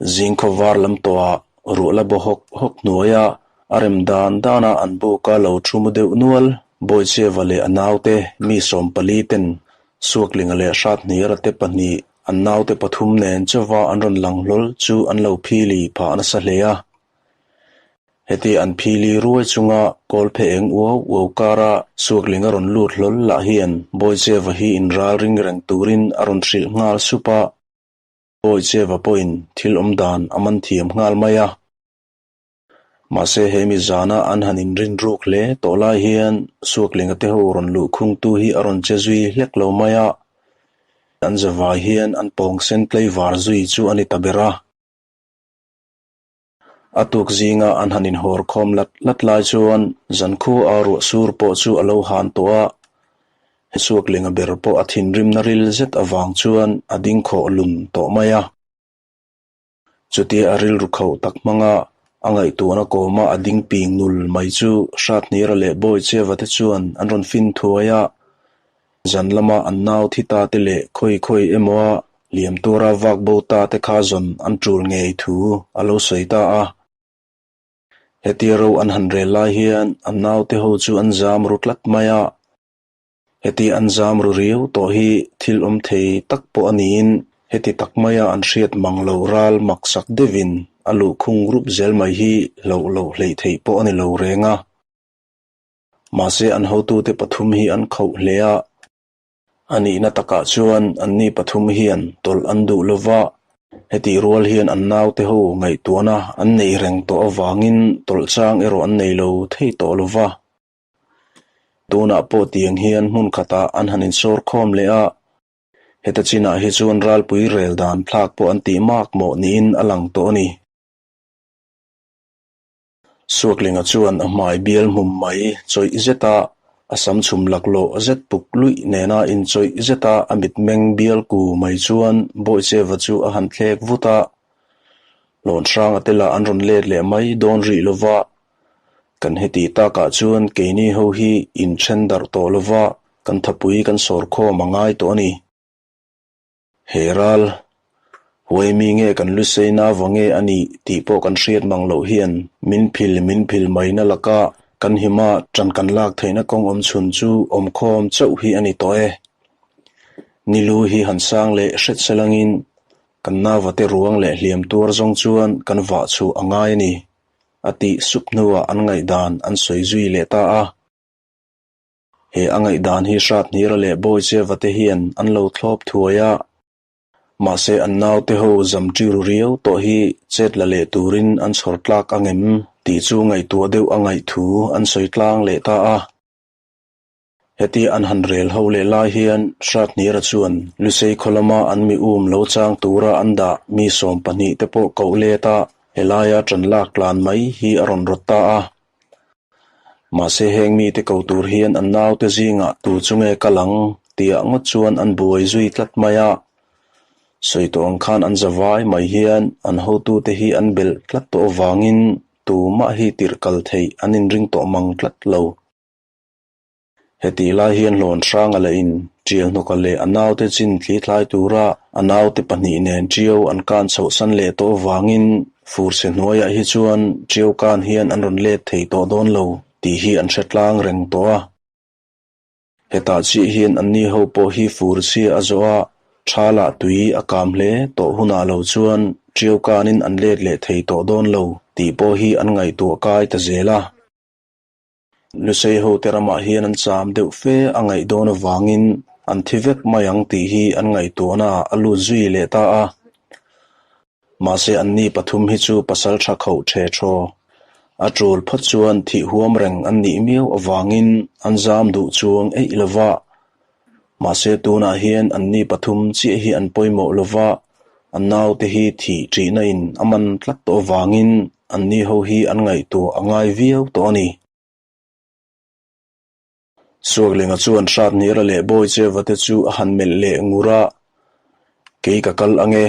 Zingkhaw var lam tawhah ruah la baw hawk hawk hnuaia a rem dan dana an buka lo thu mu deuh nual Bawicheva leh a naute mi 14 ten Suaklinga leh Hrathniara te pahnih an naute pathum nen chauva an rawn lang hlawl chu an lo phili phah nasa hle a. Heti an phili ruai chunga kawl phe eng uau uau kara Suaklinga rawn lut hlawl lah hian Bawicheva hi inral ring reng turin a rawn hrilh nghal sup a. Bawicheva pawhin thil awm dan a man thiam nghal mai a. Mahse he mi zana an han inrin ruk hle tawh lai hian Suaklinga te ho rawn luh khungtu hi a rawn che zui hlek lo mai a, an zavai hian an pawng sen tlaivar zui chu a ni ta ber a. A tuk zinga an han inhawr khawm lat lat lai chuan zankhua a ruah sur pawh chu a lo han tawh a, he Suaklinga ber pawh a thinrimna ril zet avang chuan a ding khawh lun tawh mai a. Chutia a rilru khauh tak hmanga a ngaihtuahna kawma a ding ping nul mai chu Hrathnira leh Bawicheva te chuan an rawn fin thuai a. Zan lama an nau thi ta te leh khawi khawi emaw a liam tura vak bo ta te kha zawn an tul ngei thu a lo sawi ta a. Hetia ro an han rel lai hian an naute ho chu an zam ru tlat mai a. Heti an zam ru riau tawh hi thil awm thei tak pawh a niin heti tak maia an hriat mang lo ral maksak deuhin a luhkhung rup zel mai hi hloh loh hleih theih pawh a ni lo reng a. Mahse an hotute pathum hi an khauh hle a, a nihna takah chuan anni pathum hian tawlh an duh lova, hetih rual hian an naute ho ngaihtuahna an neih reng tawh avangin tawlh chang erawh an nei lo thei tawh lova. Tunah pawh tiang hian hmun khatah an han insawr khawm leh a, heta chinah hi chuan ralpui rel dan thlak pawh an tih mak mawh niin a lang tawh a ni. Suaklinga chuan a hmai bial hmum mai chawih zeta a sam chhum laklawh zet puk luih nena inchawih zeta a mitmeng bial ku mai chuan Bawicheva chu a han thlek vut a, Lawn hranga te lah an rawn let leh mai dawn rih lova, Kan heti takah chuan keini ho hi inthen darh tawh lova kan thapui kan sawr khawm a ngai tawh a ni. He ral, huai mi nge kan luseina va nge a nih tih pawh kan hriat mang loh hian min phil min phil maina laka kan hima ṭan kan lak theihna kawng awm chhun chu awmkhawm chauh hi a ni tawh e. Nilu hi han sang leh hret selangin kan nauvate ruang leh hliam tuar zawng chuan kan vah chhuah a ngai a ni. A tih sup hnuah an ngaihdan an sawi zui leh ta a. He a ngaihdan hi Hrathnira leh Bawicheva te hian an lo thlawp thuai a. Mahse an naute ho zam ṭiru riau tawh hi chet la leh turin an chhawr tlak angem tih chu ngaihtuah deuh a ngaih thu an sawi tlang leh ta a. Heti an han rel ho leh lai hian Hrathnira chuan Lusei khaw lama an mi um lo chang tura an dah mi 12 te pawh koh let a, helaia ṭan lak tlan mai hi a rawn rawt ta a. Mahse heng mite ko tur hian an naute zingah tu chu nge kal ang tihah ngawt chuan an buai zui tlat mai a. Sawi tawh ang khan an zavai mai hian an hotute hi an belh tlat tawh avangin tumah hi tirh kal theih an inring tawh mang tlat lo. Hetih lai hian hlawn hranga leh in tial hnawka leh a naute chin thli thlai tura a naute pahnih nen tiau an kan chhoh san leh tawh avangin fur chhe hnuaiah hi chuan tiau kan hian an rawn let thei tawh dawn lo tih hi an hre tlang reng tawh a. Hetah chiah hian anni ho pawh hi fur chhia a zawh a, tha lah tui a kam hle tawh hunah lo chuan tiau kanin an let leh thei tawh dawn lo tih pawh hi an ngaihtuah kai ta zel a. Lusei hote ramah hian an cham deuh fe a ngaih dawn avangin an thi vek mai ang tih hi an ngaihtuahna ah a lut zui leh ta a. Mahse anni pathum hi chu pasal tha khauh the thaw. A tul phawt chuan thih huam reng an nih miau avangin an zam duh chuang eih lova. Mahse tunah hian anni pathum chiah hi an pawimawh lova, an naute hi thih ṭihna in a man tlat tawh avangin anni ho hi an ngaihtuah a ngai viau tawh a ni. Suaklinga chuan Hrathnira leh Bawicheva te chu a han melh leh ngur a, Kei ka kal ange.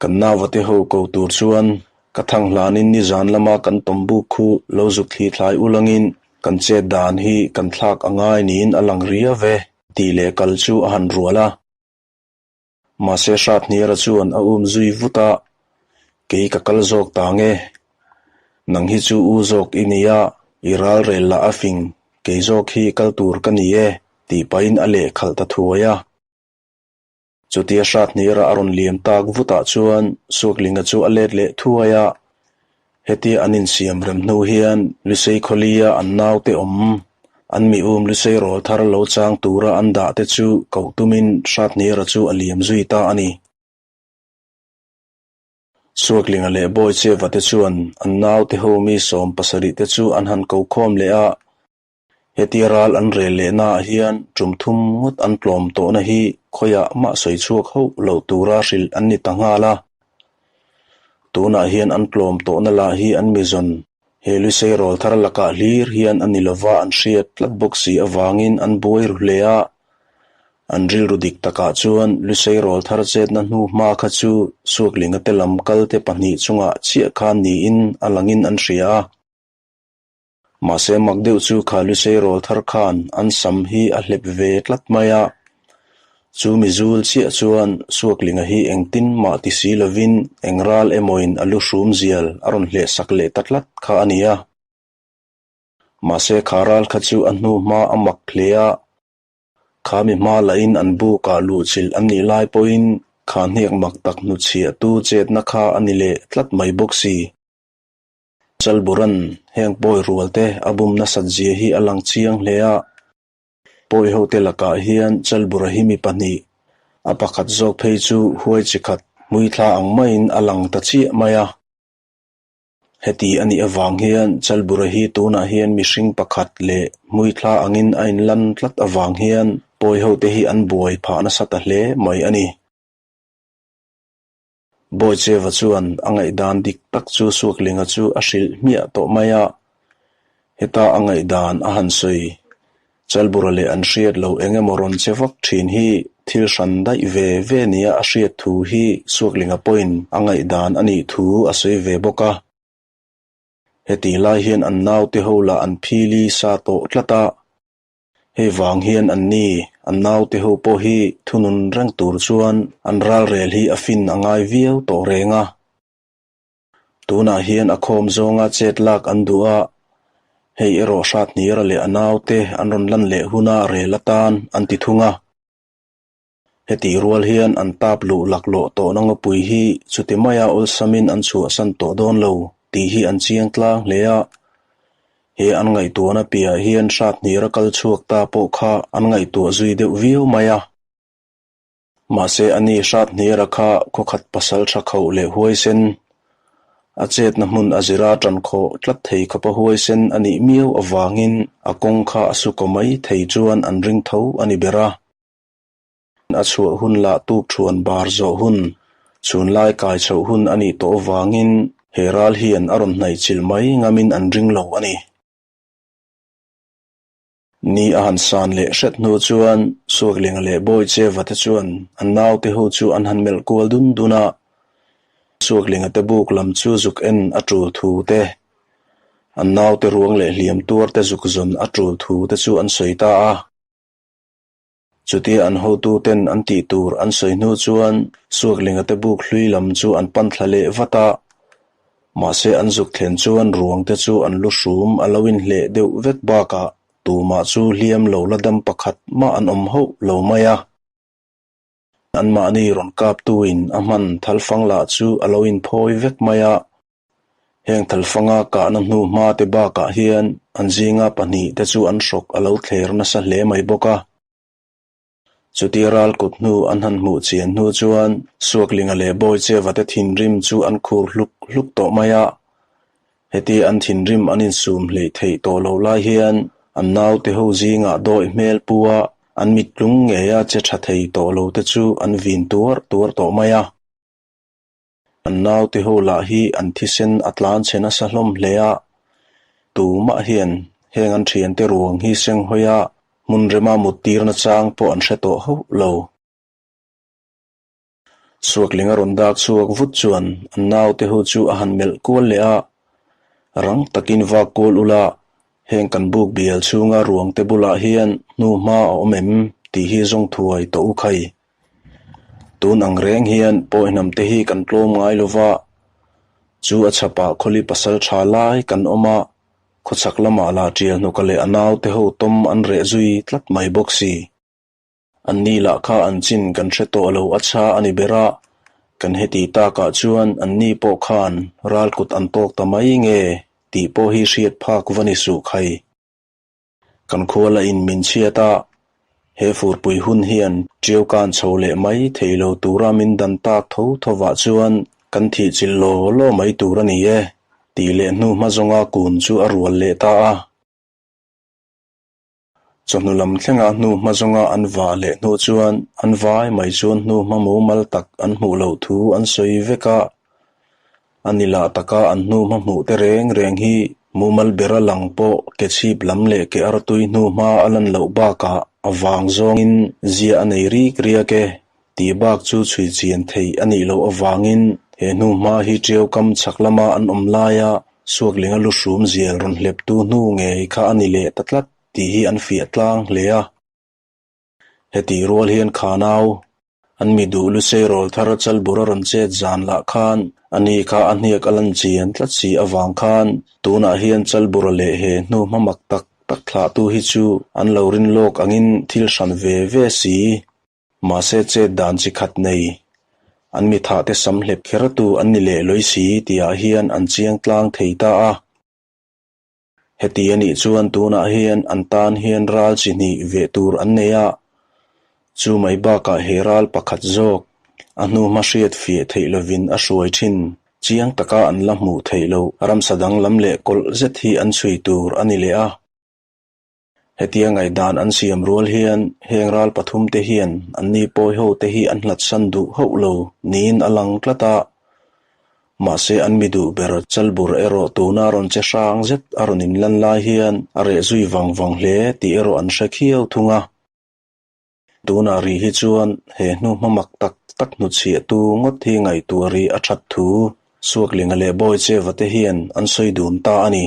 Kan nauvate ho ko tur chuan ka thang hlanin nizan lama kan tawm buk khu lo zuk thli thlai ulangin kan chet dan hi kan thlak a ngai niin a lang riau ve tih leh kal chu a han rual a. Mahse Hrathnira chuan a um zui vut a. Kei ka kal zawk ta nge? Nang hi chu u zawk i nia, i ral rel lah a fing, kei zawk hi kal tur ka ni e, tih pahin a lehkhalh ta thuai a. Chutia Hrathnira a rawn liam tak vutah chuan Suaklinga chu a let leh thuai a. Hetia an insiam rem hnu hian Lusei khawlia an naute awm, an mi um Lusei rawl thar lo chang tura an dah te chu koh tumin Hrathnira chu a liam zui ta a ni. Suaklinga leh Bawicheva te chuan an naute ho mi 70 te chu an han ko khawm leh a. Hetia ral an rel lehnaah hian tum thum ngawt an tlawm tawhna hi khawiah mah sawi chhuak hauh loh tura hrilh an ni ta nghal a. Tunah hian an tlawm tawhna lah hi an mizawn he Lusei rawl thar lakah hlir hian a ni lova an hriat tlat bawk si avangin an buai ru hle a. An rilru dik takah chuan Lusei rawl thar chetna hnu hma kha chu Suaklinga te lam kalte pahnih chungah chiah khan niin a langin an hria a. Mahse mak deuh chu kha Lusei rawl thar khan an sam hi a hlep ve tlat mai a. Chu mizul chiah chuan Suaklinga hi engtin mah ti si lovin eng ral emawin a lu hrum zial a rawn hleh sak leh ta tlat kha a ni a. Mahse kha ral kha chu a hnu hma a mak hle a. Kha mi hma lahin an bukah luhchilh an nih lai pawhin kha hniak mak tak hnuchhiahtu chetna kha a ni leh tlat mai bawk si. Chalburan heng pawi rual te a bum nasat zia hi a lang chiang hle a. Pawi ho te lakah hian Chalbura hi mi pahnih, a pakhat zawk phei chu huai chi khat hmuithla ang maiin a lang ta chiah mai a. Heti a nih avang hian Chalbura hi tunah hian mihring pakhat leh hmuithla angin a inlan tlat avang hian pawi ho te hi an buai phah nasa ta hle mai a ni. Bawicheva chuan a ngaihdan dik tak chu Suaklinga chu a hrilh hmiah tawh mai a, heta a ngaihdan a han sawi. Chalbura leh an hriat loh eng emaw rawn che vak thin hi thil hran daih ve ve nia a hriat thu hi Suaklinga pawhin a ngaihdan a nih thu a sawi ve bawk a. Hetih lai hian an naute ho lah an phili sa tawh tlat a. Hei vang hian anni, an naute ho pawh hi thunun reng tur chuan an ralrel hi a fin a ngai viau tawh reng a. Tunah hian a khawm zawnga chet lak an duh a, hei erawh Hrathnira leh a naute an rawn lan leh huna rel atan an ti thung a. Hetih rual hian an tap luh laklawh tawhna ngawpui hi chuti maia awlsamin an chhuahsan tawh dawn lo tih hi an chiang tlang hle a. He an ngaihtuahna piahah hian Hrathnira kal chhuak ta pawh kha an ngaihtuah zui deuh viau mai a. Mahse ani Hrathnira kha khawkhat pasal tha khauh leh huaisen, a chetna hmun a zira tan khawh tlat thei khawpa huaisen a nih miau avangin a kawng kha a su kaw mai thei chuan an ring tho a ni ber a. A chhuah hun lah tuk thuan bar zawh hun, chhunlai kai chhoh hun a nih tawh avangin he ral hian a rawn hnaihchilh mai ngamin an ring lo a ni. Ni a han san leh hret hnu chuan Suaklinga leh Bawicheva te chuan an naute ho chu an han melh kual dun dun a, Suaklinga te buk lam chu zuk en a tul thu te, an naute ruang leh hliam tuar te zuk zawn a tul thu te chu an sawi ta a. Chutia an hotuten an tih tur an sawi hnu chuan Suaklinga te buk hlui lam chu an pan thla leh vat a. Mahse an zuk thlen chuan ruang te chu an lu hrum a lo inhleh deuh vek bakah tumah chu hliam lo la dam pakhat mah an awm hauh lo mai a. Anmahni rawn kaptuin a hman thalfang lah chu a lo inphawi vek mai a. Heng thalfanga kahna hnu hma te bakah hian an zinga pahnih te chu an hrawk a lo thler nasa hle mai bawk a. Chutia ral kut hnu an han hmuh chian hnu chuan Suaklinga leh Bawicheva te thinrim chu an khur hluk hluk tawh mai a. Hetia an thinrim an insum hleih theih tawh loh lai hian an naute ho zingah dawi hmel pu a an mittlung ngeia che tha thei tawh lo te chu an vin tuar tuar tawh mai a. An naute ho lah hi an thisen a tlan chhe nasa hlawm hle a, tumah hian heng an thiante ruang hi senghawi a hmun rema mut tirna chang pawh an hre tawh hauh lo. Suakling a rawn dak chhuak vut chuan an naute ho chu a han melh kual leh a, rang takin vak kual ula, heng kan buk bial chhunga ruangte bulah hian hnu hma a awm em tih hi zawng thuai tawh u khai. Tun ang reng hian pawihnam te hi kan tlawm ngai lo va, Chu a chhapah khawli pasal tha lai kan awm a, khawchhak lamah lah Ṭialhnuka leh a naute ho tawm an reh zui tlat mai bawk si. Anni lah kha an chin kan hre tawh lo a chha a ni ber a, kan heti takah chuan anni pawh khan ral kut an tawk ta mai nge tih pawh hi hriat phak va ni suh khai. Kan khua la in min chhiat a, he furpui hun hian ṭiau kan chho leh mai thei lo tura min dan tak tho thovah chuan kan thih chilh law law mai tur a ni e, tih leh hnu hma zawnga kun chu a rual leh ta a. Chawhnu lam thlenga hnu hma zawnga an vah leh hnu chuan an vai mai chuan hnu hma mumal tak an hmuh loh thu an sawi vek a. A ni lah taka an hnu hma hmuh te reng reng hi mumal bera lang pawh ke chhip lam leh ke artui hnu hma a lan loh bakah a vang zawngin zia a nei rik riak e tih bak chu chhui chian theih a nih loh avangin he hnu hma hi ṭiau kam chhak lama an awm laia Suaklinga lu hrum zial rawn hleptu hnu ngei kha a ni leh ta tlat tih hi an fiah tlang hle a. Hetih rual hian Khanau, an mi duh Lusei rawl thar Chalbur a rawn chet zan lah khan a ni kha a hniak a lan chian tlat si avang khan tunah hian Chalbura leh he hnu hma mak tak tak thlahtu hi chu an lo rin lawk angin thil hran ve ve si. Mahse chet dan chi khat nei, an mi thahte sam hlep khertu an ni leh lawi si tihah hian an chiang tlang thei ta a. Heti a nih chuan tunah hian an tan hian ral chi hnih veh tur an nei a, chu mai bakah he ral pakhat zawk a hnu hma hriat fiah theih lovin a hruai thin. Chiang taka an la hmuh theih loh ramsa danglam leh kawlh zet hi an chhui tur a ni leh a. Hetia ngaihdan an siam rual hian heng ral pathumte hian anni pawi hote hi an hlatsan duh hauh lo niin a lang tlat a. Mahse an mi duh ber Chalbur erawh tuna rawn che hrang zet a rawn inlan lai hian a reh zui vang vang hle tih erawh an hre khiau thung a. Tunah rih hi chuan he hnu hmamak tak tak hnuchhiahtu ngawt hi ngaihtuah rih a that thu Suaklinga leh Bawicheva te hian an sawi dun ta a ni.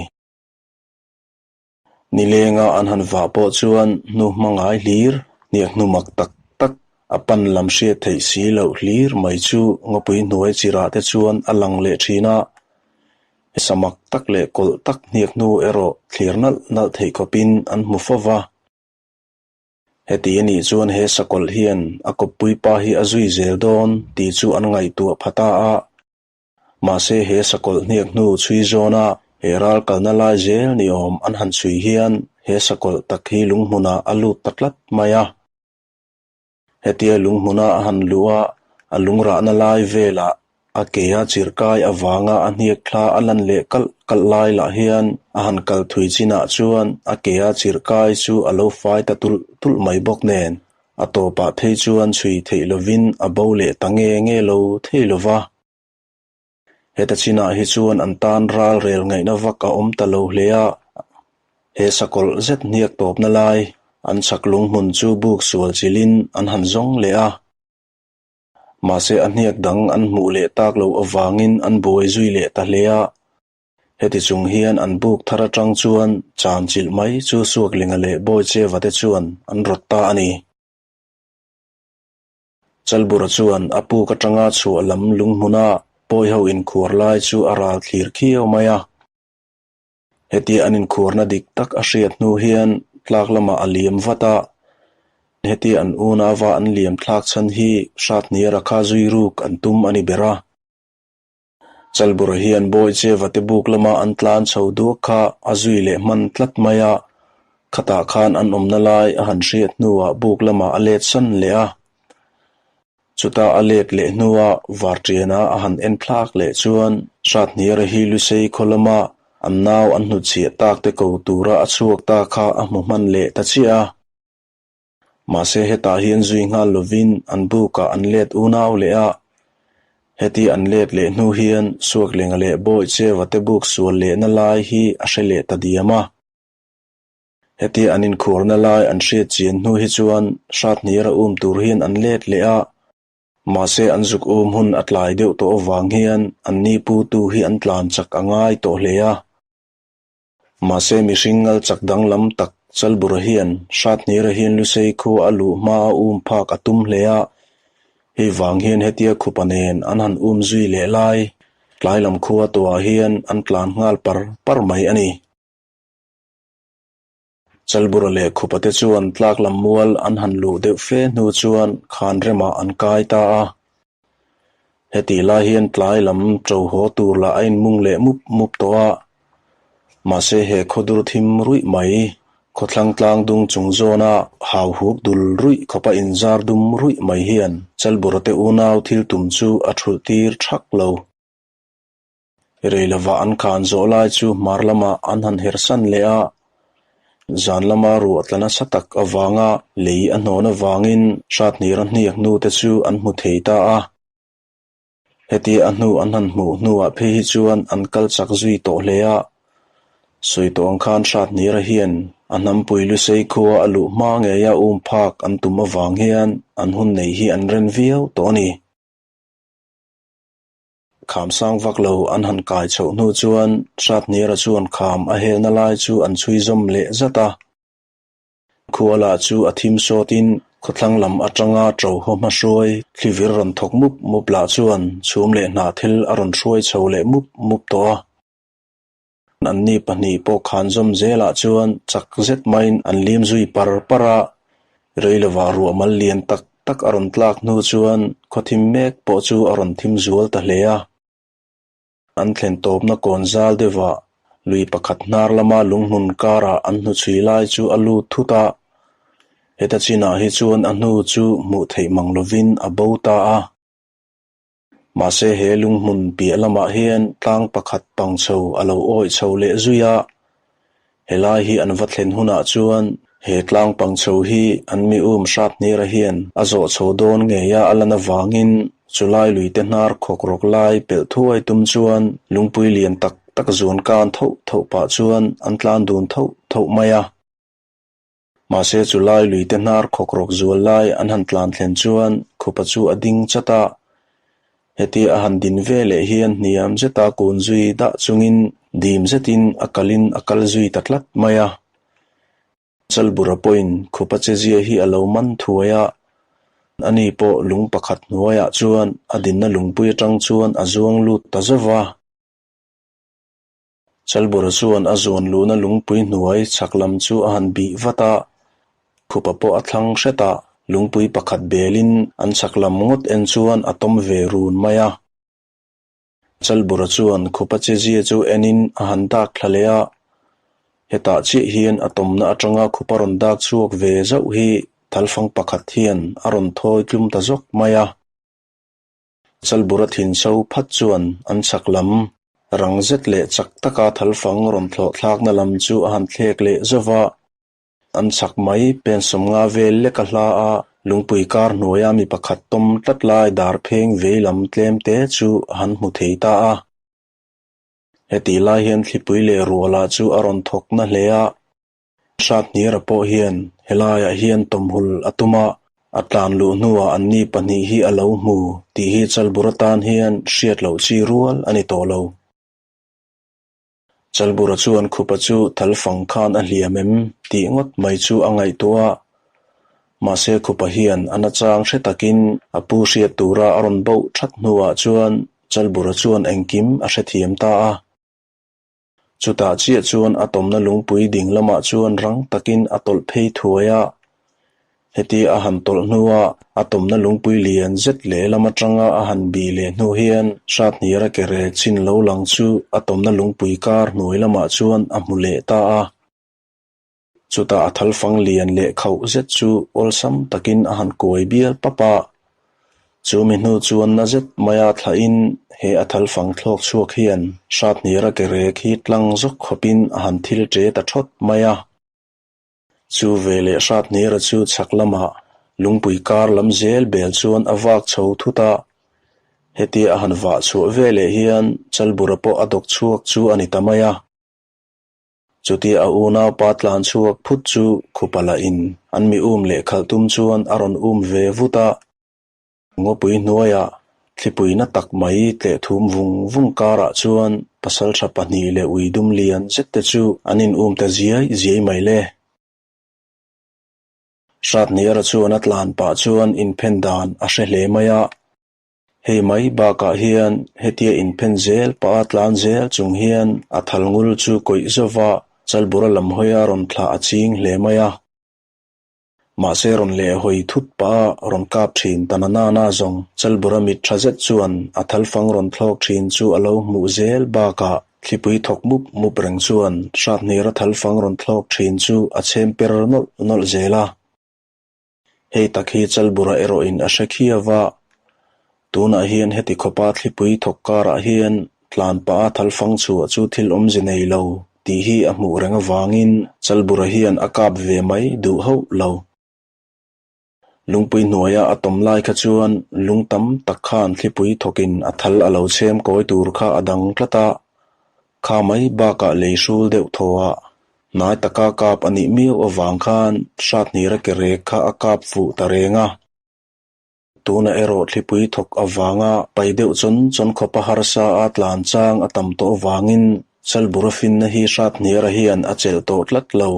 Nilenga an han vah pawh chuan hnu hma ngai hlir, hniak hnu mak tak tak, a pan lam hriat theih si loh hlir mai chu ngawpui hnuai chirah te chuan a lang leh thin a. Sa mak tak leh kawlh tak hniak hnu erawh thlir nalh nalh theih khawpin an hmu fo va. Heti a nih chuan he sakawlh hian a kawppui pa hi a zui zel dawn tih chu an ngaihtuah pha ta a. Mahse he sakawlh hniak hnu chhui zawna he ral kalna lai zel ni awm an han chhui hian he sakawlh tak hi lunghmunah a lut ta tlat mai a. Hetia lunghmuna a han luh a, a lungrahna lai velah a ke a chirhkai avanga a hniak thla a lan leh kalh kalh lai lah hian a han kal thui chinah chuan a ke a chirhkai chu a lo fai ta tulh tulh mai bawk nen a tawpah phei chuan chhui theih lovin a bo leh ta nge nge lo thei lova. Heta chinah hi chuan an tan ral rel ngaihna vak a awm ta lo hle a, he sakawlh zet hniak tawpna lai an chhak lunghmun chu buk sual chilhin an han zawng leh a. Mahse a hniak dang an hmuh leh tak loh avangin an buai zui leh ta hle a. Heti chung hian an buk thar atang chuan chan chilh mai chu Suaklinga leh Bawicheva te chuan an rawt ta a ni. Chalbura chuan a puk atanga chhuah lam lunghmuna pawiho inkhuar lai chu a ral thlir khiau mai a. Hetia an inkhuarna dik tak a hriat hnu hian tlak lamah a liam vat a. Hetia an unauva an liam thlak chhan hi Hrathniara kha zui ruk an tum a ni ber a. Chalbura hian Bawicheva te buk lama an tlan chho duak kha a zui leh hman tlat mai a, khatah khan an awmna lai a han hriat hnuah buk lamah a let san leh a. Chutah a let leh hnua Varṭiana a han en thlak leh chuan Hrathniara hi Lusei khaw lama an nau an hnutchhiah tak te ko tura a chhuak ta kha a hmu hman leh ta chiah a. Mahse hetah hian zui nghal lovin an bukah an let unau leh a, heti an let leh hnu hian Suaklenga leh Bawicheva te buk sual lehna lai hi a hre leh ta diam a. Heti an inkhuarna lai an hriat chian hnu hi chuan Hrathniara um tur hian an let leh a, mahse an zuk um hun a tlai deuh tawh avang hian an ni putu hi an tlan chak a ngai tawh hle a. Mahse mihring ngal chak danglam tak Chalbura hian Hrathniara hian Lusei khua a luh hma a um phak a tum hle a, hei vang hian hetia khupa nen an han um zui leh lai. Tlai lam khua tuah hian an tlan nghal par par mai a ni. Chalbura leh Khupate chuan tlak lam mual an han luh deuh fe hnu chuan khan remah an kai ta a. Hetih lai hian tlai lam ṭo haw tur lah a inmung leh mup mup tawh a. Mahse he khawdur thim ruih mai, khawthlang tlang dung chung zawna hau huk dul ruih khawpa inzar dum ruih mai hian Chalburate unau thil tum chu a ṭhulh tir ṭhak lo. Rei lovah an khan zawh lai chu hmar lamah an han hersan leh a, zan lama ruah tla nasa tak avanga lei a hnawn avangin Hrathnira hniak hnute chu an hmu thei ta a. Hetia a hnu an han hmuh hnuah phei hi chuan an kal chak zui tawh hle a, sawi tawh ang khan Hrathnira hian a hnampui Lusei khua a luh hma ngeia um phak an tum avang hian an hun nei hi an ren viau tawh a ni. Kham sang vak lo an han kai chhoh hnu chuan Hrathnira chuan kham a helna lai chu an chhui zawm leh zat a. Khua lah chu a thim sawtin khawthlang lam atanga ṭo haw hmahruai thlivir rawn thawk mup mup lah chuan chhum leh hnah thil a rawn hruai chho leh mup mup tawh a. Anni pahnih pawh khan zawm zelah chuan chak zet maiin an lim zui par par a, rei lovah ruah mal lian tak tak a rawn tlak hnu chuan khawthim mek pawh chu a rawn thim zual ta hle a. An thlen tawpna kawn zal deuhah lui pakhat hnar lama lunghmun karah an hnuchhui lai chu a lut thut a, heta chinah hi chuan a hnu chu hmuh theih mang lovin a bo ta a. Mahse he lunghmun piah lamah hian tlang pakhat pang chho a lo awih chho leh zui a, helai hi an va thlen hunah chuan he tlang pang chho hi an mi um Hrathnira hian a zawh chho dawn ngeia a lan avangin chulai luite hnar khawk rawk lai pelh thuai tum chuan lungpui lian tak tak zuan kan thoh thoh pah chuan an tlan dun thoh thoh mai a. Mahse chu lai luite hnar khawk rawk zual lai an han tlan thlen chuan khupa chu a ding chat a. Hetia a han din ve leh hian hniam zeta kun zui dah chungin dim zetin a kalin a kal zui ta tlat mai a. Chalbura pawhin khupa chezia hi a lo man thuai a, ani pawh lung pakhat hnuaiah chuan a dinna lungpui atang chuan a zuang lut ta zauh a. Chalbura chuan a zuan luhna lungpui hnuai chhak lam chu a han bih vat a, khupa pawh a thlang hret a, lungpui pakhat belin an chhak lam ngawt en chuan a tawm ve run mai a. Chalbura chuan khupa chezia chu enin a han dak thla leh a, hetah chiah hian a tawmna atanga khupa rawn dak chhuak ve zauh hi thalfang pakhat hian a rawn thawi tlum ta zawk mai a. Chalbura thin so phat chuan an chhak lam rang zet leh chak taka thalfang rawn thlawh thlakna lam chu a han thlek leh zauh va. An chhak mai pen sawmnga vel lek a hla a, lungpui kar hnuaia mi pakhat tawm tlat lai dar pheng vei lam tlem te chu a han hmu thei ta a. Hetih lai hian thlipui leh ruahlah chu a rawn thawk na hle a. Hrathnira pawh hian helaiah hian tawmhul a tum a, a tlan luh hnuah anni pahnih hi a lo hmu tih hi Chalbura tan hian hriat loh chi rual a ni tawh lo. Chalbura chuan khupa chu thalfang khan a hliam em tih ngawt mai chu a ngaihtuah a, mahse khupa hian a nachang hre takin a pu hriat tura a rawn boh that hnuah chuan Chalbura chuan engkim a hrethiam ta a. Chutah chiah chuan a tawmna lungpui ding lamah chuan rang takin a tawlh phei thuai a. Hetia a han tawlh hnua a tawmna lungpui lian zet lehlam atanga a han bih leh hnu hian Hrathnira ke rek chin lo lang chu a tawmna lungpui kar hnuai lamah chuan a hmu leh ta a. Chutah a thalfang lian leh khauh zet chu awlsam takin a han kuai bial pap a. Chu mi hnu chuan na zet maia thlahin he a thalfang thlawk chhuak hian Hrathnira ke rek hi tlang zawk khawpin a han thil ṭe ta ṭhawt mai a. Chu veleh Hrathnira chu chhak lamah lungpui kar lam zel bel chuan a vak chho thut a. Hetia a han vah chhuah veleh hian Chalbura pawh a dawk chhuak chu a ni ta mai a. Chutia a unaupa tlan chhuak phut chu khupa lah in an mi um leh khalh tum chuan a rawn um ve vut a. Ngawpui hnuaiah thlipui na tak mai tleh thum vung vung karah chuan pasaltha pahnih leh ui dum lian zet te chu an in um ta ziai ziai mai le. Hratniara chuan a tlan pah chuan inphen dan a hre hle mai a. Hei mai bakah hian hetia inphen zel pah a tlan zel chung hian a thal ngul chu kawih zauh a, Chalbura lam hawia rawn thlah a ching hle mai a. Mahse rawn leh hawi thut pah a rawn kap thin ta na na na zawng Chalbura mit tha zet chuan a thalfang rawn thlawk thin chu a lo hmuh zel bakah thlipui thawk mup mup reng chuan Hrathnira thalfang rawn thlawk thin chu a chhem per nawlh nawlh zel a. Hei tak hi Chalbura erawhin a hre khiau va, tunah hian heti khawpa thlipui thawk karah hian tlan pah a thalfang chhuah chu thil awmze nei lo tih hi a hmuh reng avangin Chalbura hian a kap ve mai duh hauh lo. Lungpui hnuaia a tawm lai kha chuan lung tam tak khan thlipui thawkin a thal a lo chhem kawi tur kha a dang tlat a, Kha mai bakah lei hrul deuh thaw a, hnai taka kap a nih miau avang khan Hrathnira ke rek kha a kap fuh ta reng a. Tunah erawh thlipui thawk avanga pai deuh chawn chawn khawpa harsa a tlan chang a tam tawh avangin Chalbura finna hi Hrathnira hian a chelh tawh tlat lo.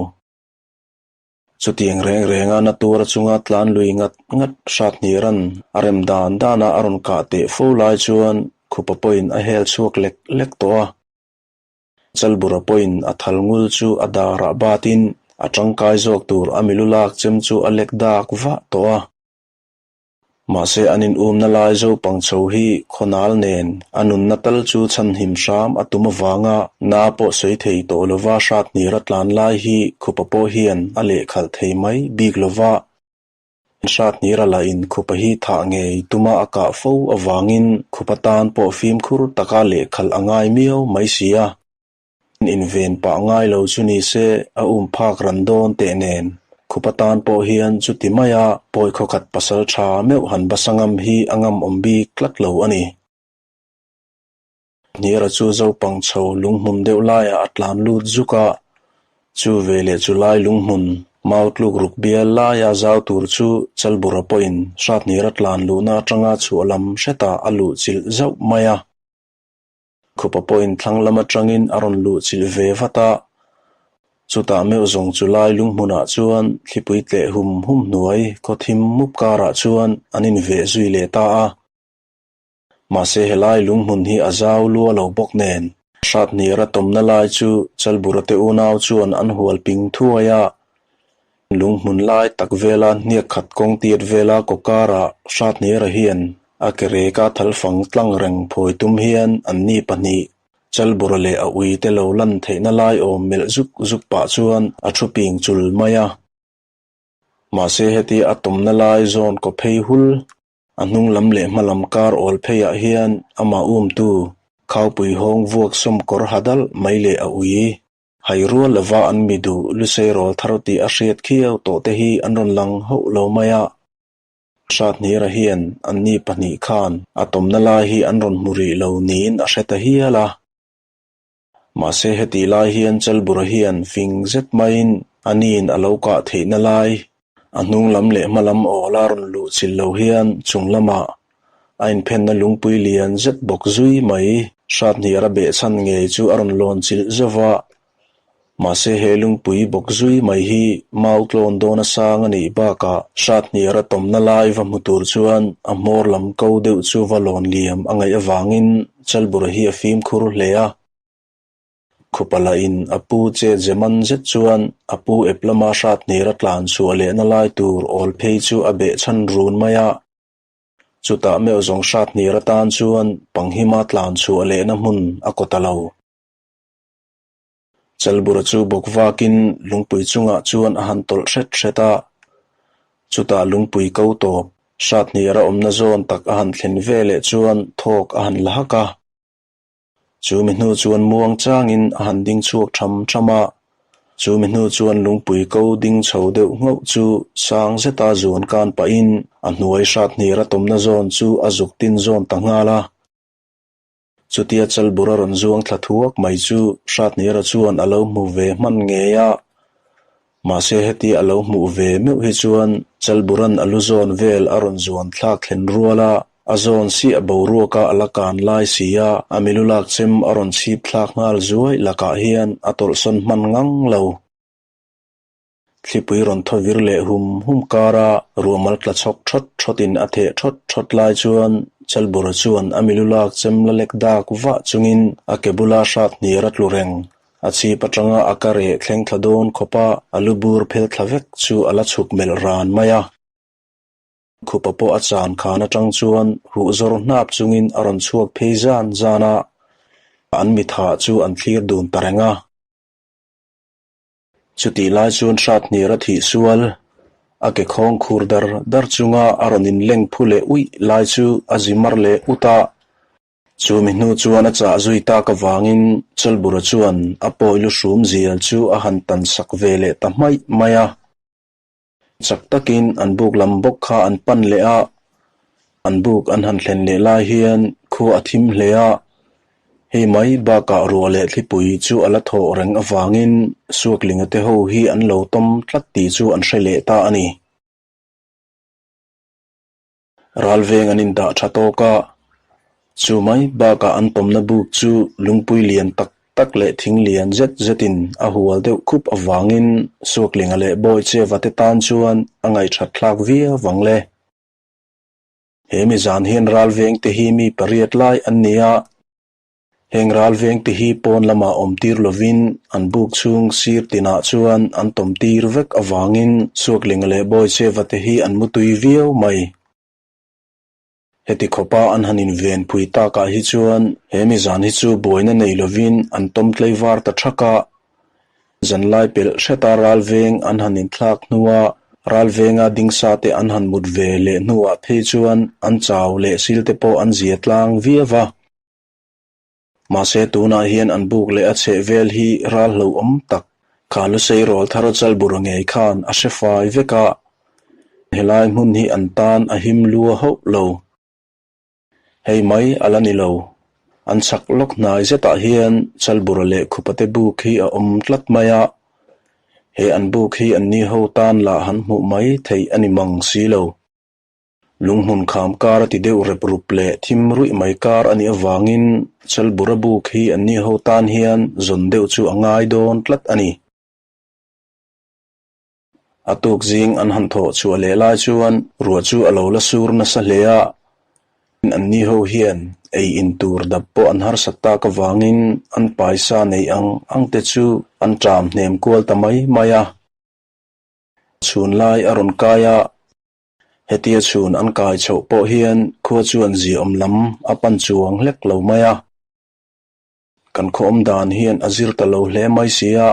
Chutiang reng renga na tura chunga tlan lui ngat ngat Hrathnira'n a rem dan dana a rawn kah teh fo lai chuan Khupa pawhin a hel chhuak lek lek tawh a. Chalbura pawhin a thal ngul chu a darah batin a tangkai zawk tur a milu lak chem chu a lek dak vah tawh a. Mahse an in umna lai Zopang chho hi khawnal nen a nunna tal chu chhanhim hram a tum avanga na pawh sawi thei tawh lova Hrathnira tlan lai hi Khupa pawh hian a lehkhalh thei mai bik lova Hrathnira lah in Khupa hi thah ngei tuma a kah fo avangin Khupa tan pawh fimkhur taka lehkhalh a ngai miau mai si a. Inven pah ngai lo chu ni se a um phak ran dawn teh nen khupa tan pawh hian chuti maia pawi khawkhat pasal tha meuh han basa ngam hi a ngam awm bik tlat lo a ni. Hniara chu Zopang chho lunghmun deuh laiah a tlan lut zuk a, chu veleh chu lai lunghmun mau tluk ruk bial laia zau tur chu Chalbura pawhin Hrathnira tlan luhna atanga chhuah lam hretah a luh chilh zauh mai a. Khupa pawhin thlang lam atangin a rawn luh chilh ve vat a, chutah meuh zawng chu lai lunghmunah chuan thlipui tleh hum hum hnuai khaw thim mup karah chuan an inveh zui leh ta a. Mahse helai lunghmun hi a zau lua lo bawk nen, Hrathnira tawmna lai chu Chalbura te unau chuan an hual ping thuai a, Lunghmun lai tak vela hniak khat kawng tiat vela kaw karah Hrathnira hian a ke reka thalfang tlang reng phawi tum hian anni pahnih Chalbura leh a uite lo lan theihna lai awm melh zuk zuk pah chuan a thu ping chul mai a. Mahse heti a tawmna lai zawn kaw phei hul, a hnung lam leh hma lam kar awl pheiah hian amah umtu Khaupui hawng vuak sawm kawr ha dalh mai leh a ui. Hai rual lova an mi duh Lusei rawl thar tih a hriat khiau tawh te hi an rawn lang hauh lo mai a. Hrathnira hian anni pahnih khan a tawmna lai hi an rawn hmu rih lo niin a hre ta hial a. Mahse hetih lai hian Chalbura hian fing zet maiin a niin a lo kah theihna lai a hnung lam leh hma lam awl a rawn luh chilh lo hian chung lamah a inphenna lungpui lian zet bawk zui mai. Hrathnir a behchhan ngei chu a rawn lawn chilh zauh va, mahse he lungpui bawk zui mai hi mau tlawn dawn a sang a nih bakah Hrathnir a tawmna lai va hmu tur chuan a hmawr lam ko deuh chu va lawn liam a ngaih avangin Chalbura hi a fimkhur hle a. Khupa lahin a pu che zeman zet chuan a pu ep lama Hrathnir a tlan chhuah lehna lai tur awl phei chu a behchhan run mai a. Chutah meuh zawng Hrathnir atan chuan Panghima tlan chhuah lehna hmun a kaw ta lo. Chalbura chu bawk vakin lungpui chungah chuan a han tawlh hret hret a. Chutah lungpui ko tawp Hrathnir a awmna zawn tak a han thlen ve leh chuan thawk a han la hak a. Chu mi hnu chuan muang changin a han ding chhuak tham tham a, chu mi hnu chuan lungpui ko ding chho deuh nghauh chu sang zeta zuan kan pahin a hnuai Hrathnir a tawmna zawn chu a zuk tin zawn ta nghal a. Chutia Chalbura rawn zuang thla thuak mai chu Hrathnira chuan a lo hmu ve hman ngei a, mahse heti a lo hmuh ve meuh hi chuan Chalbura'n a lu zawn vel a rawn zuan thlak thlen rual a, A zawn siah boruaka a la kan lai si a, a milu lak chem a rawn chhip thlak nghal zuai lakah hian a tawlhsawn hman ngang lo. Thlipui rawn thaw vir leh hum hum kara ruahmal tla chhawk thawt thawtin a theh thawt thawt lai chuan Chalbura chuan a milu lak chem la lek dak vah chungin a ke bula hrat hniar a tlu reng. A chhip atanga a ka reh thleng thla dawn khawpa a lu bur phel thla vek chu a la chhuk melh ran mai a. Khupa pawh a chan khan atang chuan huh zawr hnap chungin a rawn chhuak phei zan zan a, an mithah chu an thlir dun ta reng a. Chutih lai chuan hrat hniar a thih sual, a ke khawng khur dar dar chunga a rawn inleng phu leh uih lai chu a zi mar leh ut a. Chumi hnu chuan a chah zui tak avangin Chalbura chuan a pawi lu hrum zial chu a han tan sak ve leh ta hmaih mai a. Chak takin an buk lam bawk kha an pan leh a, an buk an han thlen leh lai hian khua a thim hle a, hei mai bakah ruah leh thlipui chu a la thawh reng avangin Suaklinga te ho hi an lo tawm tlat tih chu an hre leh ta a ni. Ralveng an indah tha tawk a, chu mai bakah an tawmna buk chu lungpui lian tak tak leh thing lian zet zetin a hual deuh khup avangin Suaklinga leh Bawicheva te tan chuan a ngaihthat thlak viau vang le. He mi zan hian ralveng te hi mi pariat lai an ni a, Heng ral vengte hi pawn lamah awm tir lovin an buk chhung sir tinah chuan an tawm tir vek avangin Suaklinga leh Bawicheva te hi an mutui viau mai. Heti khawpa an han inven phui takah hi chuan he mizan hi chu buaina nei lovin an tawm tleivar ta thak a. Zanlai pelh hreta ral veng an han inthlak hnua ral venga dingsa te an han mut ve leh hnuah phei chuan an chau leh sil te pawh an zia tlang viau a. Mahse tunah hian an buk leh a chheh vel hi ral hlauhawm tak kha Lusei rawl thar Chalbura ngei khan a hre fai vek a, helai hmun hi an tan a him lua hauh lo. Hei mai a la ni lo, an chhak lawk hnai zetah hian Chalbura leh Khupate buk hi a awm tlat mai a, he an buk hi anni ho tan lah han hmuh mai theih a ni mang si lo. Lunghmun kham kar a ti deuh rep rup leh thim ruih mai kar a nih avangin Chalbura buk hi anni ho tan hian zawn deuh chu a ngai dawn tlat a ni. A tuk zing an han thawh chhuah leh lai chuan ruah chu a lo la sur nasa hle a, anni ho hian ei in tur dap pawh an harsat tak avangin an paisa neih ang ang te chu an ṭam hnem kual ta mai mai a. Chhun lai a rawn kai a, Hetia chhun an kai chhoh pawh hian khua chuan ziaawm lam a pan chuang hlek lo mai a. Kan khaw awm dan hian a zir ta lo hle mai si a,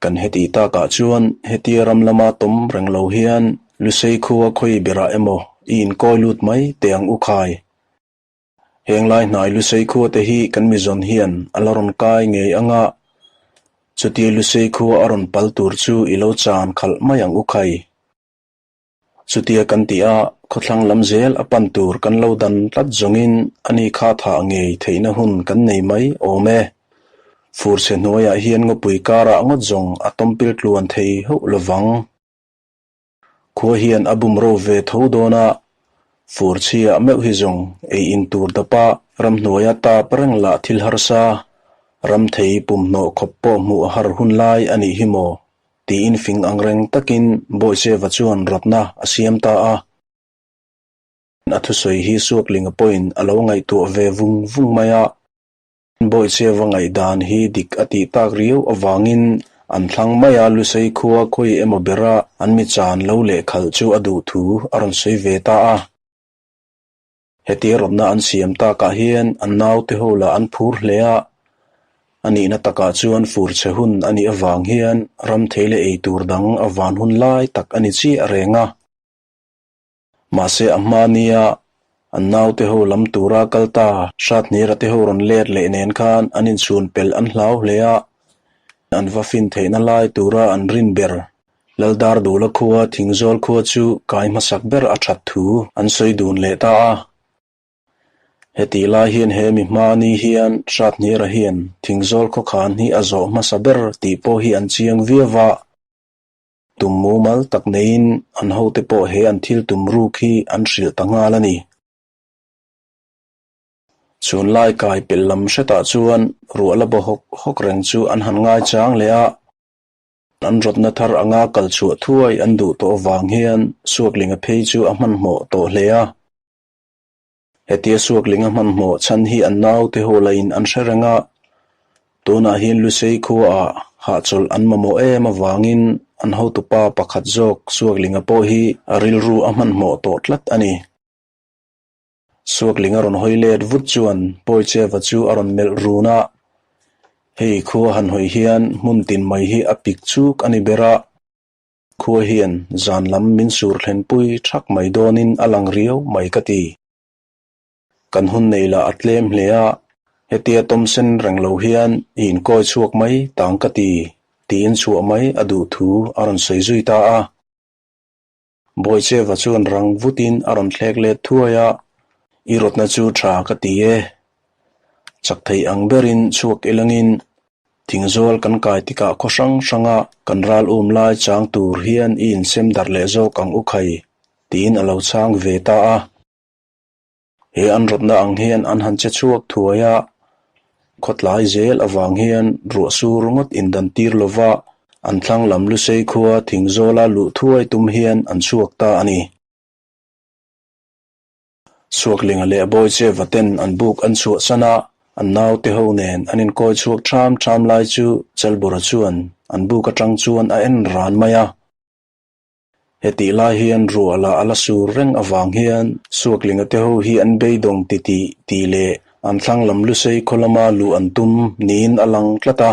kan heti takah chuan hetia ram lama tawm reng lo hian Lusei khua khawi berah emaw i inkawi lut mai teh ang u khai. Heng lai hnai Lusei khua te hi kan mizawn hian a la rawn kai ngei ang a, chutia Lusei khua a rawn pal tur chu i lo chan khalh mai ang u khai. Chutia kan tih a, khawthlang lam zel a pan tur kan lo dan tlat zawngin ani kha thah ngei theihna hun kan nei mai awm e. Fur chhe hnuaiah hian ngawpui karah ngawt zawng a tawmpil tluan thei hauh lovang. Khua hian a bum ro ve tho dawn a, fur chhiah meuh hi zawng ei in tur dapa ramhnuaia tap reng lah thil harsa, ram thei pumhnawh khawp pawh hmuh a har hun lai a nih hi maw? Tiin fing ang reng takin Bawicheva chuan rawtna a siam ta a. A thusawi hi Suaklinga pawhin a lo ngaihtuah ve vung vung mai a. Bawicheva ngaihdan hi dik a tih tak riau avangin an thlang mai a, Lusei khua khawi emaw bera an mi chan lo lehkhalh chu a duh thu a rawn sawi ve ta a. Hetia rawtna an siam takah hian an naute ho lah an phur hle a, a nihna takah chuan fur chhe hun a nih avang hian ram thei leh ei tur dang a van hun lai tak a ni chiah reng a. Mahse a hma nia an naute ho lam tura kal ta Hrathnira te ho rawn let leh nen khan an inchhun pelh an hlau hle a, an va fin theihna lai tura an rin ber Laldar Dula khua Thingzawl khua chu kai hmasak ber a that thu an sawi dun leh ta a. Hetih lai hian he mi hma ni hian Hrathnira hian Thingzawl khawkhan hi a zawh hmasa ber tih pawh hi an chiang viau va. Tum mumal tak neiin an hote pawh he an thil tum ruk hi an hrilh ta nghal a ni. Chhun lai kai pelh lam hretah chuan ruah la baw hawk hawk reng chu an han ngaichang leh a. An rawtna thar anga kal chhuah thuai an duh tawh avang hian Suaklinga phei chu a hmanhmawh tawh hle a. Hetia Suaklinga hmanhmawh chhan hi an naute ho lain an hre reng a, tunah hian Lusei khuaah hahchawlh an mamawh em avangin an hotupa pakhat zawk Suaklinga pawh hi a rilru a hmanhmawh tawh tlat a ni. Suakling a rawn hawi let vut chuan Pawicheva chu a rawn melh run a, Hei khua han hawi hian hmun tin mai hi a pik chuk a ni ber a, khua hian zan lam min sur thlenpui thak mai dawnin a lang riau mai ka ti. Kan hun nei lah a tlem hle a, hetia tawmsen reng lo hian i inkawi chhuak mai tang ka ti, tiin chhuah mai a duh thu a rawn sawi zui ta a. Bawicheva chuan rang vutin a rawn thlek let thuai a, I rawtna chu tha ka ti e. Chak thei ang berin chhuak ilangin thingzawl kan kai tikah khaw hrang hranga kan ral um lai chang tur hian i insem darh leh zawk ang u khai, tiin a lo chhang ve ta a. He an rawtna ang hian an han che chhuak thuai a, khawtlai zel avang hian ruah sur ngawt indan tir lova an thlang lam Lusei khua Thingzawla luh thuai tum hian an chhuak ta a ni. Chhuaklinga leh Bawicheva ten an buk an chhuahsan a, an naute ho nen an inkawi chhuak ṭham ṭham lai chu Chalbura chuan an buk aṭang chuan a en ran mai a. Hetih lai hian ruah lah a la sur reng avang hian Suaklinga te ho hi an beidawng titih tih leh an thlang lam Lusei khaw lama luh an tum niin a lang tlat a.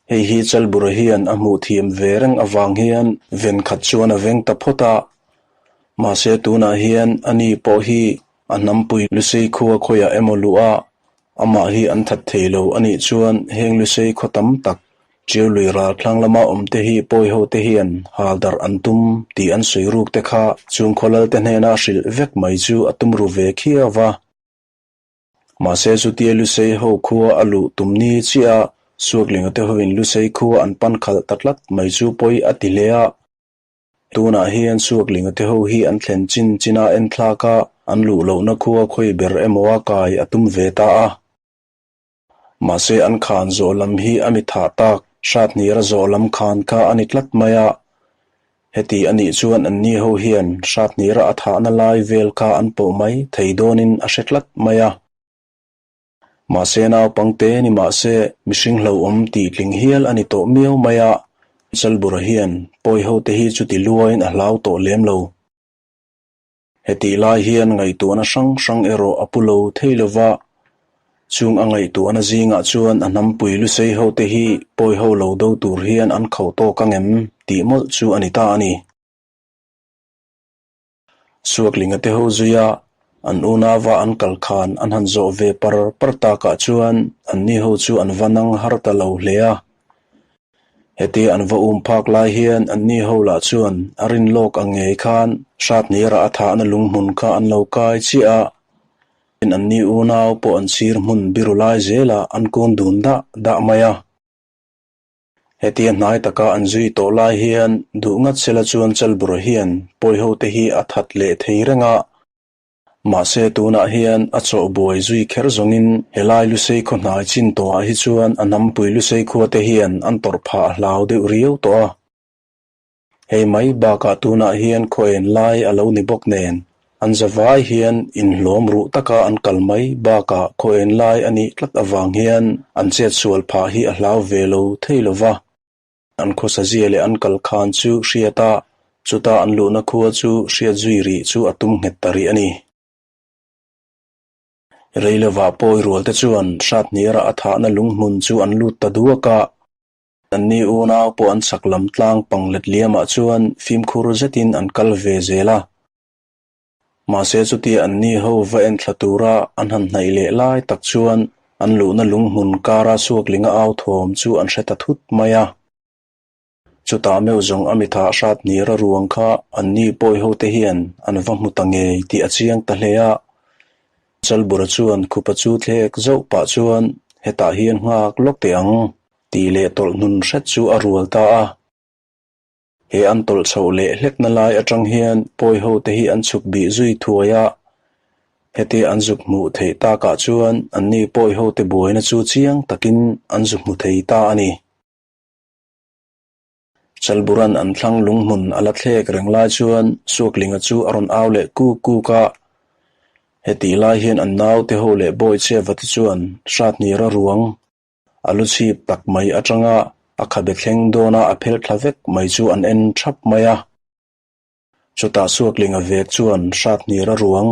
Hei hi Chalbura hian a hmuh thiam ve reng avang hian ven khat chuan a veng ta phawt a. Mahse tunah hian ani pawh hi a hnampui Lusei khua khawiah emaw luh a, Amah hi an that thei lo a nih chuan heng Lusei khaw tam tak Ṭiau lui ral thlang lama awm te hi pawi ho te hian hal darh an tum tih an sawi ruk te kha chung khaw lal te hnena hrilh vek mai chu a tum ru ve khiau va. Mahse chutia Lusei ho khua a luh tum ni chiah a Suaklinga te hoin Lusei khua an pan khalh ta tlat mai chu pawi a ti hle a. Tunah hian Suaklinga te ho hi an thlen chin chin a en thlak a, an luh lohna khua khawi ber emaw a kai a tum ve ta a. Mahse an khan zawh lam hi a mi thah tak, Hrathnira zawh lam khan kha a ni tlat mai a. Heti a nih chuan anni ho hian Hrathnira a thahna lai vel kha an pawh mai thei dawnin a hre tlat mai a. Mahse naupangte ni mahse mihring hlauhawm tih tling hial a ni tawh miau mai a, Chalbura hian pawi hote hi chuti luain a hlau tawh lem lo. Hetih lai hian ngaihtuahna hrang hrang erawh a pu lo thei lo va, chung a ngaihtuahna zingah chuan a hnampui lusei hote hi pawi ho lo do tur hian an khauh tawk angem tih mawlh chu a ni ta a ni. Suaklinga te ho zuia an unauva an kal khan an han zawh ve par par takah chuan anni ho chu an va nang har ta lo hle a. Hetia an va um phak lai hian anni ho lah chuan a rin lawk ang ngei khan Hratnira a thahna lunghmun kha an lo kai chiah a, anni unau pawh an sir hmun biru lai zelah an kun dun dah dah mai a. Hetia hnai taka an zui tawh lai hian duh ngat sela chuan Chalbura hian pawiho te hi a that leh thei reng a. Mahse tunah hian a chawh buai zui kher zawngin helai Lusei khaw hnai chin tawhah hi chuan a hnampui Lusei khua te hian an tawrh phah a hlau deuh riau tawh a. Hei mai bakah tunah hian khaw en lai a lo ni bawk nen, an zavai hian inhlawm ruh taka an kal mai bakah khaw en lai a nih tlat avang hian an chetsual phah hi a hlau ve lo thei lo va. An khawsazia leh an kal khan chu hriat a, chuta an luhna khua chu hriat zui rih chu a tum nghet ta rih a ni. Reilovah pawi rualte chuan Hratniara a thahna lunghmun chu an lut ta duak a. Anni unau pawh an chak lam tlang pang let liamah chuan fimkhur zetin an kal ve zel a. Mahse chutia anni ho va en thla tura an han hnaih leh lai tak chuan an luhna lunghmun kara Suaklinga au thawm chu an hre ta thut mai a. Chutah meuh zawng a mitha hrat nira ruang kha anni pawi hote hian an va hmu ta ngei tih a chiang ta hle a. Chalbura chuan khupa chu thlek zauh pah chuan hetah hian nghak lawk teh ang tih leh tawlh hnun hret chu a rual ta a. He an tawlh chhoh leh hlekna lai atang hian pawi hote hi an chhuk bih zui thuai a. Hetia an zuk hmuh theih takah chuan anni pawi hote buaina chu chiang takin an zu hmu thei ta a ni. Chalburan an thlang lunghmun a la thlek reng lai chuan Suaklinga chu a rawn au leh kuk kuk a. Hetih lai hian an naute ho leh Bawicheva te chuan Hrathnira ruang a lu chhip tak mai atanga a khabe thleng dawna a phel thla vek mai chu an en thap mai a. Chutah Suaklinga vek chuan Hrathnira ruang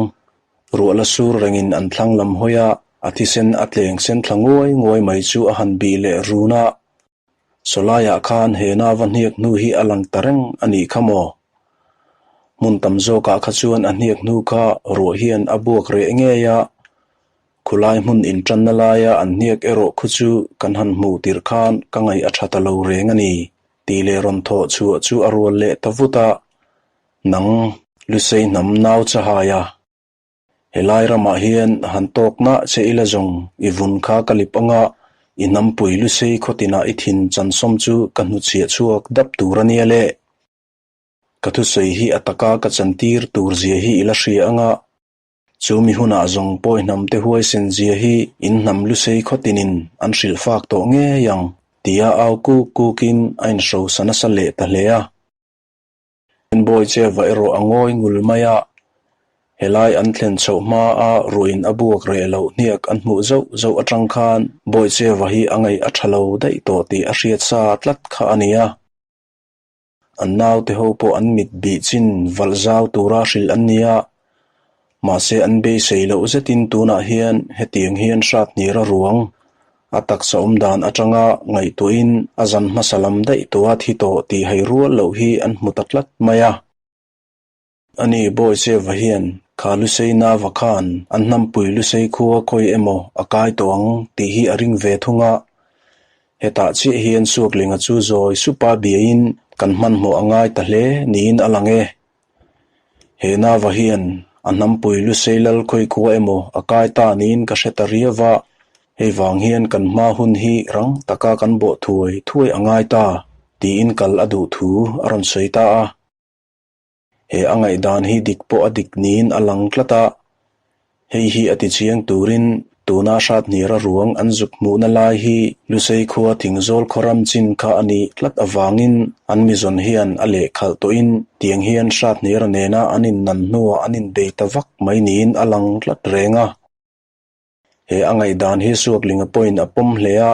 ruah la sur rengin an thlang lam hawi a, a thisen a tleng sen thla nguai nguai mai chu a han bih leh run a. Sawlaiah khan he nava hniak hnu hi a lang ta reng a nih kha maw? Hmun tam zawkah kha chuan a hniak hnu kha ruah hian a buak reh ngei a, khulai hmun intanna laia an hniak erawh khu chu kan han hmuh tirh khan ka ngaih a tha ta lo reng a ni tih leh rawn thawh chhuah chu a rual leh ta vut a, Nang Lusei hnam nau chahaia Helai ramah hian han tawk nah che ila zawng i vun kha ka lip anga i hnampui Lusei khawtinah i thin chansawm chu ka hnuchhiah chhuak dap tur a nia le. Ka thusawi hi a taka ka chantir tur zia hi i la hria anga chu mi hunah zawng pawi hnamte huaisen zia hi in hnam Lusei khawtinin an hrilh fak tawh ngei ang tia au kuk kukin a inhrosa nasa leh ta hle a. Bawi Cheva erawh a ngawi ngul mai a, helai an thlen chhoh hma a ruahin a buak reh loh hniak an hmuh zauh zauh atang khan Bawi Cheva hi a ngaih a tha lo daih tawh tih a hriat sa tlat kha a ni a. An naute ho pawh an mit bih chin valh zau tura hrilh an ni a, mahse an beisei loh zetin tunah hian hetiang hian Hrathnira ruang A taksa awm dan atanga ngaihtuahin a zan hmasa lam daih tawha thi tawh tih hai rual loh hi an hmu ta tlat mai a. Ani Bawicheva hian kha Lusei Nava khan an hnampui Lusei khua khawi emaw a kai tawh ang tih hi a ring ve thung a. Hetah chiah hian Suaklinga chu zawi supa biain kan hmanhmawh a ngai ta hle niin a lang e. He Nava hian a hnampui Lusei lal khawi khua emaw a kai ta niin ka hre ta riau va, hei vang hian kan hma hun hi rang taka kan bawh thuai thuai a ngai ta tiin kal a duh thu a rawn sawi ta a. He a ngaihdan hi dik pawh a dik niin a lang tlat a, Hei hi a tichiang turin tuna Hrathnira ruang an zuk hmuhna lai hi Lusei khua Thingzawl khaw ram chin kha a nih tlat avangin an mizawn hian a lehkhalh tawhin tiang hian Hrathnira nena an innan hnuah an inbei ta vak mai niin a lang tlat reng a. He a ngaihdan hi Suaklinga pawhin a pawm hle a,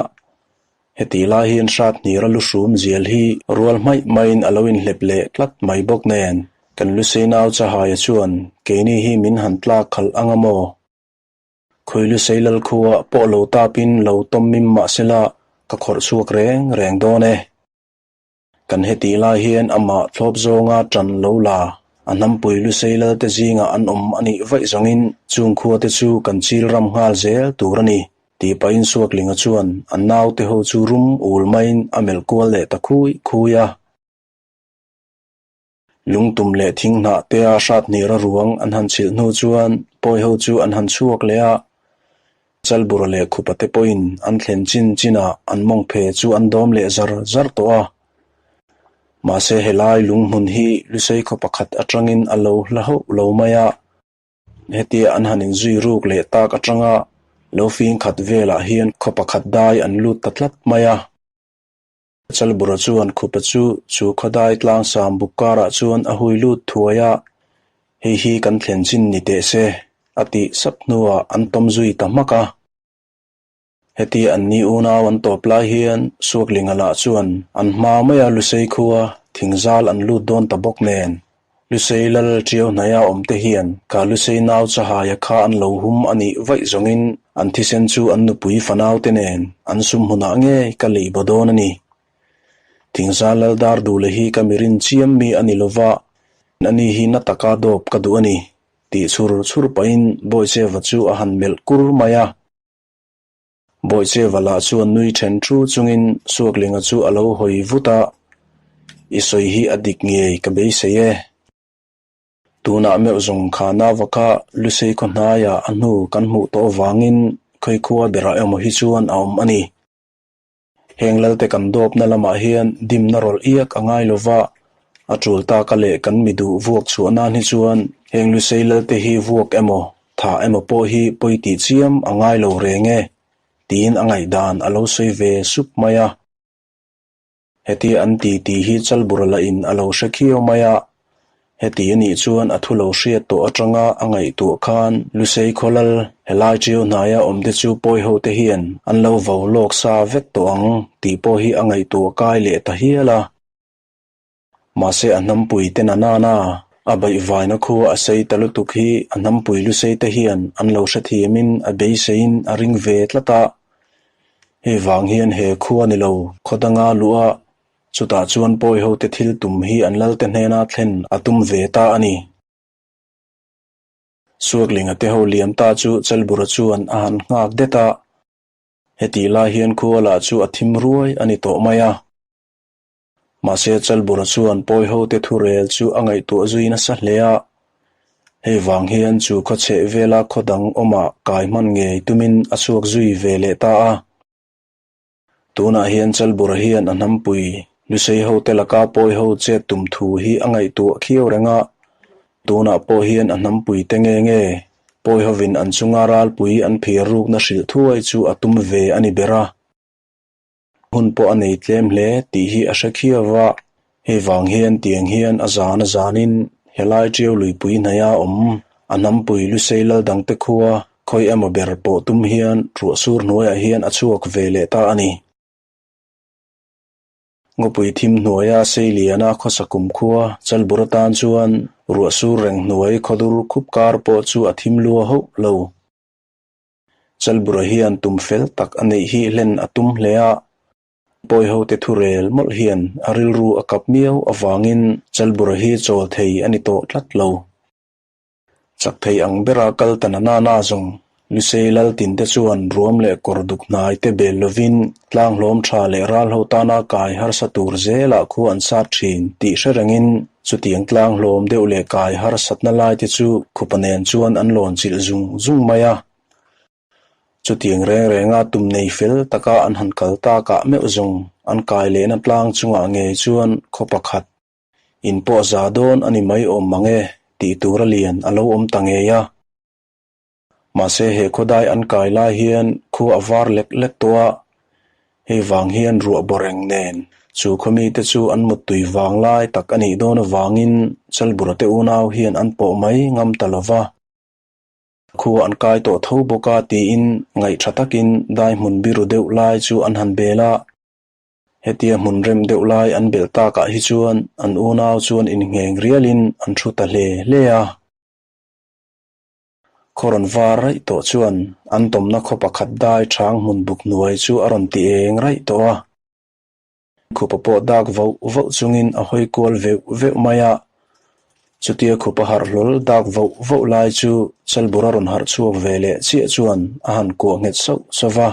hetih lai hian Hrathnira lu hrum zial hi rual hmaih maiin a lo inhlep leh tlat mai bawk nen, kan Lusei nau Chahaia chuan keini hi min han tlak khalh anga maw? Khawi Lusei Lalkhua pawh lo tapin lo tawm mim mah sela ka khawrh chhuak reng reng dawn e. Kan hetih lai hian amah thlawp zawnga ṭan lo la, a hnampui Lusei Lalte zingah an awm a nih vaih zawngin chung khuate chu kan chil ram nghal zel tur a ni, tih pahin Suaklinga chuan a naute ho chu rum ul maiin a melh kual leh ta khui khui a. Lungtum leh thing hnah tea Hrathnira ruang an han chhilh hnu chuan pawi ho chu an han chhuak leh a, Chalbura leh Khupa te pawhin an thlen chin chinah an mawng phe chu an dawm leh zar zar tawh a. Mahse helai lunghmun hi Lusei khaw pakhat atangin a lo hla hauh lo mai a, hetia an han inzui ruk leh tak atanga lo fing khat velah hian khaw pakhat dai an lut ta tlat mai a. Chalbura chuan Khupa chu chu khawdai tlangsam buk karah chuan a hui lut thuai a, hei hi kan thlen chin ni teh se, a tih sap hnuah an tawm zui ta hmak a. Heti an ni unau an tawp lai hian Suaklinga lah chuan an hma maia Lusei khua thingzal an lut dawn ta bawk nen, Lusei lal ṭiau hnaia awmte hian ka Lusei nau Chahaia kha an lo hum a nih vaih zawngin an thisen chu an nupui fanaute nen an sum hmunah ngei ka lei baw dawn a ni. Thingzal lal dar duhle hi ka mirin chiam mi a ni lova, ani hi na taka dawp ka duh a ni, tih chhur chhur pahin Bawicheva chu a han melh kur mai a. Bawicheva lah chuan nui then thu chungin Suaklinga chu a lo hawi vut a, I sawi hi a dik ngei ka beisei e. Tunah meuh zawng kha nava kha Lusei khaw hnaiah a hnu kan hmuh tawh avangin khawikhua berah emaw hi chuan a awm a ni. Heng lalte kan dawpna lamah hian dimna rawlh iak a ngai lova, a tul taka leh kan mi duh vuak chhuah nan hi chuan heng Lusei lalte hi vuak emaw, thah emaw pawh hi pawi tih chiam a ngai lo reng e, tiin a ngaihdan a lo sawi ve sup mai a. Hetia an ti tih hi Chalbura lahin a lo hre khiau mai a. Heti a nih chuan a thu lo hriat tawh atanga a ngaihtuah khan Lusei khawlal helai ṭiau hnaia awmte chu pawihote hian an lo vo lawk sa vek tawh ang tih pawh hi a ngaihtuah kai leh ta hial a. Mahse a hnampui te na nana a baihvaina khua a sei ta lutuk hi a hnampui Lusei te hian an lo hrethiamin a beiseiin a ring ve tlat a. Hei vang hian he khua ni lo khaw danga luh a Chutah chuan pawihote thil tum hi an lalte hnena thlen a tum ve ta a ni. Suaklinga te ho liam ta chu Chelbura chuan a han nghak det a, hetih lai hian khua lah chu a thim ruai a ni tawh mai a. Mahse Chelbura chuan pawihote thurel chu a ngaihtuah zui nasa hle a, hei vang hian chu khaw chheh vela khaw dang awmah kai hman ngei tumin a chhuak zui ve leh ta a. Tunah hian Chalbura hian a hnampui Lusei hote laka pawi ho chet tum thu hi a ngaihtuah khiau reng a, tunah pawh hian a hnampui te nge nge pawi hovin an chunga ralpui an phir rukna hrilh thuai chu a tum ve a ni ber a. Hun pawh a nei tlem hle tih hi a hre khiau va, hei vang hian tiang hian a zan a zanin helai ṭiau luipui hnaia awm a hnampui Lusei lal dangte khua Khawi emaw ber pawh tum hian ruahsur hnuaiah hian a chhuak ve leh ta a ni. Ngawpui thim hnuaia Seiliana khawsa kumkhua Chalbur atan chuan ruahsur reng hnuai khawdur khup kar pawh chu a thim lua hauh lo. Chalbura hian tum fel tak a neih hi hlen a tum hle a, Pawihote thurel mawlh hian a rilru a kap miau avangin Chalbura hi chawl thei a ni tawh tlat lo. Chak thei ang bera kal ta na nana zawng Lusei lal tinte chuan ruam leh kawr duk hnai te bel lovin tlang hlawm tha leh ral ho tana kai harsa tur zelah khu an sat thin tih hre rengin chutiang tlang hlawm deuh leh kai harsatna lai te chu khupa nen chuan an lawn chilh zung zung mai a. Chutiang reng renga tum nei fel taka an han kal takah meuh zawng an kai lehna tlang chungah ngei chuan khaw pakhat In pawh za dawn a ni mai awm mang e tih tura lian a lo awm ta ngei a. Mahse he khawdai an kai lai hian khua a var lek lek tawh a, hei vang hian ruah baw reng nen chu khaw mite chu an muttui vang lai tak a nih dawn avangin Chalbura te unau hian an pawh mai ngam ta lo va. Khua an kai tawh tho bawk a tiin ngaih tha takin dai hmun biru deuh lai chu an han bel a. Hetia hmun rem deuh lai an belh takah hi chuan an unau chuan inngheng rialin an thu ta hle hle a. Khaw rawn var raih tawh chuan an tawmna khaw pakhat dai chang hmun buk hnuai chu a rawn ti eng raih tawh a. Khupa pawh dak voh voh chungin a hawi kual veuh veuh mai a. Chutia khupa harh hlawl dak voh voh lai chu Chalbura rawn harh chhuak ve leh chiah chuan a han kuah nghet sauh sauh va.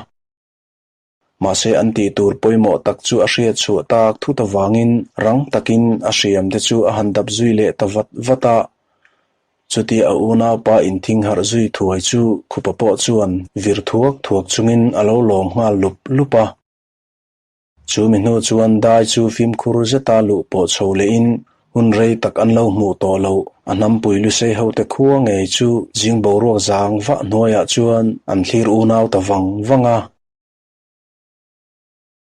Mahse an tih tur pawimawh tak chu a hriat chhuah tak thut avangin rang takin a hriam te chu a han dap zui leh ta vat vat a. Chutia a unaupa inthing harh zui thuai chu khupa pawh chuan vir thuak thuak chungin a lo lawm nghal lup lup a. Chu mi hnu chuan dai chu fimkhur zeta luh pawh chho lehin hun rei tak an lo hmuh tawh loh a hnampui lusei hote khua ngei chu zing boruak zang vah hnuaiah chuan an thlir unau ta vang vang a.